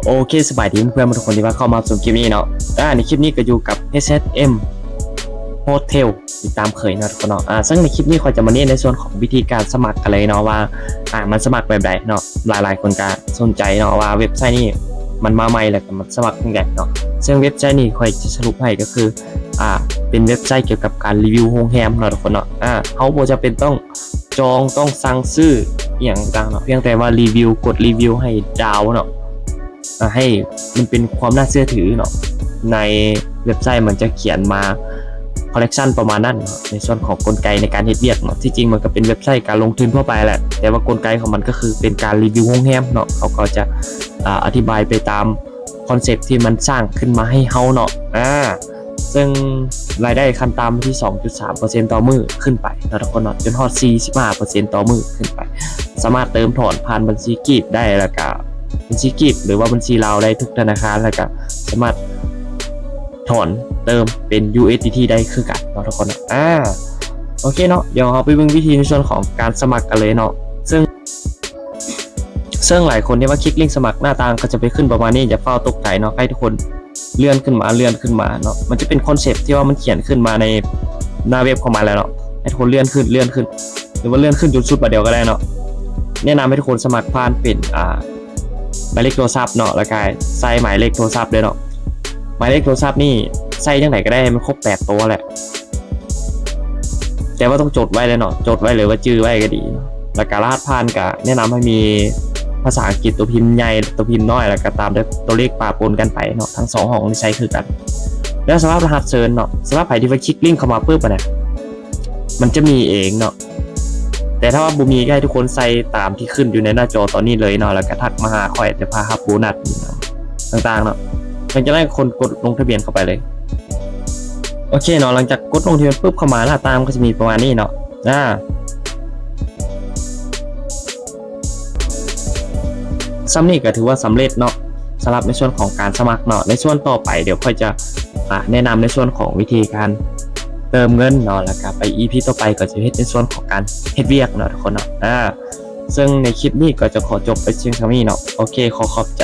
ໂອເຄ ສະບາຍດີເພື່ອນໆ ທຸກຄົນທີ່ວ່າເຂົ້າມາຊົມຄລິບນີ້ເນາະ. ອາ ໃນຄລິບນີ້ກໍຢູ່ກັບ ເອັດເອັສເອັມ ໂຮເທວ ອີກຕາມເຄີຍເນາະ ທຸກຄົນເນາະ. ອາ ເຊິ່ງໃນຄລິບນີ້ຂ້ອຍຈະມາເນັ້ນໃນສ່ວນຂອງວິທີການສະໝັກກັນເລີຍເນາະ ວ່າ ອາ ມັນສະໝັກແບບໃດເນາະ. ຫຼາຍໆຄົນກໍສົນໃຈເນາະ ວ່າເວັບໄຊນີ້ມັນມາໃໝ່ ແລ້ວກໍມັນສະໝັກຈັ່ງໃດເນາະ. ເຊິ່ງເວັບໄຊນີ້ຂ້ອຍຈະສະຫຼຸບໃຫ້ກໍຄື ອາ ເປັນເວັບໄຊກ່ຽວກັບການຣີວິວໂຮງແຮມເນາະ ທຸກຄົນເນາະ. ອາ ເຮົາບໍ່ຈຳເປັນຕ້ອງ ຈອງ ຕ້ອງສັ່ງຊື້ອີ່ຫຍັງຕ່າງໆເນາະ, ພຽງແຕ່ວ່າຣີວິວ ກົດຣີວິວໃຫ້ດາວເນາະ ໃຫ້ມັນເປັນຄວາມໜ້າເຊື່ອຖືເນາະ. ໃນເວັບໄຊມັນຈະຂຽນມາ ຄອນເນັກຊັນປະມານນັ້ນເນາະ ໃນສ່ວນຂອງກົນໄກໃນການເຮັດວຽກເນາະ. ທີ່ຈິງມັນກໍເປັນເວັບໄຊການລົງທຶນທົ່ວໄປແຫຼະ, ແຕ່ວ່າກົນໄກຂອງມັນກໍຄືເປັນການຣີວິວໂຮງແຮມເນາະ. ເຂົາກໍຈະ ອາ ອະທິບາຍໄປຕາມຄອນເຊັບທີ່ມັນສ້າງຂຶ້ນມາໃຫ້ເຮົາເນາະ. ອາ ເຊິ່ງລາຍໄດ້ຂັ້ນຕ່ຳທີ່ສອງຈຸດສາມເປີເຊັນຕໍ່ມື້ຂຶ້ນໄປເນາະ ທຸກຄົນເນາະ, ຈົນຮອດສີ່ສິບຫ້າເປີເຊັນຕໍ່ມື້ຂຶ້ນໄປ. ສາມາດເຕີມຖອນຜ່ານບັນຊີກີບໄດ້ ແລ້ວກະບັນຊີກີບ ຫຼືວ່າບັນຊີລາວໄດ້ທຸກທະນາຄານ, ແລ້ວກະສາມາດຖອນເຕີມເປັນ ຢູເອັສດີທີ ໄດ້ຄືກັນເນາະ ທຸກຄົນເນາະ. ອາ ໂອເຄເນາະ, ດຽວເຮົາໄປເບິ່ງວິທີໃນສ່ວນຂອງການສະໝັກກັນເລີຍເນາະ. ເຊິ່ງ ເຊິ່ງຫຼາຍຄົນທີ່ວ່າຄລິກລິ້ງສະໝັກ ໜ້າຕ່າງກໍຈະໄປຂຶ້ນປະມານນີ້, ຢ່າຟ້າວຕົກໃຈເນາະ. ໃຫ້ທຸກຄົນເລື່ອນຂຶ້ນມາ ເລື່ອນຂຶ້ນມາເນາະ, ມັນຈະເປັນຄອນເຊັບທີ່ວ່າມັນຂຽນຂຶ້ນມາໃນໜ້າເວັບຂອງມັນແລ້ວເນາະ. ໃຫ້ທຸກຄົນເລື່ອນຂຶ້ນ ເລື່ອນຂຶ້ນ ຫຼືວ່າເລື່ອນຂຶ້ນຈົນສຸດບາດດຽວກໍໄດ້ເນາະ. ແນະນຳໃຫ້ທຸກຄົນສະໝັກຜ່ານເປັນ ອາ ໝາຍເລກໂທລະສັບເນາະ ແລ້ວກໍໃສ່ໝາຍເລກໂທລະສັບເດີເນາະ. ໝາຍເລກໂທລະສັບນີ້ໃສ່ຈັ່ງໃດກໍໄດ້ໃຫ້ມັນຄົບແປດໂຕແຫຼະ. ແຕ່ວ່າຕ້ອງຈົດໄວ້ເລີຍເນາະ, ຈົດໄວ້ ຫຼືວ່າຈື່ໄວ້ກໍດີເນາະ. ແລ້ວກໍລະຫັດຜ່ານກໍແນະນຳໃຫ້ມີພາສາອັງກິດຕົວພິມໃຫຍ່ ຕົວພິມນ້ອຍ ແລ້ວກໍຕາມດ້ວຍຕົວເລກປະປົນກັນໄປເນາະ, ທັງສອງຫ້ອງນີ້ໃຊ້ຄືກັນ. ແລ້ວສຳລັບລະຫັດເຊີນເນາະ, ສຳລັບໃຜທີ່ວ່າຄລິກລິ້ງເຂົ້າມາປຶບຫັ້ນນະ ມັນຈະມີເອງເນາະ. ແຕ່ຖ້າວ່າບໍ່ມີກໍໃຫ້ທຸກຄົນໃສ່ຕາມທີ່ຂຶ້ນຢູ່ໃນໜ້າຈໍຕອນນີ້ເລີຍເນາະ, ແລ້ວກໍທັກມາຫາຂ້ອຍ ຈະພາຮັບໂບນັດຕ່າງໆເນາະ. ຫຼັງຈາກນັ້ນຄົນກົດລົງທະບຽນເຂົ້າໄປເລີຍ. ໂອເຄເນາະ, ຫຼັງຈາກກົດລົງທະບຽນປຶບ ເຂົ້າມາໜ້າຕ່າງມັນກໍຈະມີປະມານນີ້ເນາະ. ອາ ສ່ຳນີ້ກໍຖືວ່າສຳເລັດເນາະ ສຳລັບໃນສ່ວນຂອງການສະໝັກເນາະ. ໃນສ່ວນຕໍ່ໄປດຽວຂ້ອຍຈະ ອາ ແນະນຳໃນສ່ວນຂອງວິທີການເຕີມເງິນເນາະ, ແລ້ວກໍໄປອີພີຕໍ່ໄປກໍຈະເຮັດໃນສ່ວນຂອງການເຮັດວຽກເນາະ ທຸກຄົນເນາະ. ອາ ເຊິ່ງໃນຄລິບນີ້ກໍຈະຂໍຈົບໄປພຽງສ່ຳນີ້ເນາະ. ໂອເຄ ຂໍຂອບໃຈ.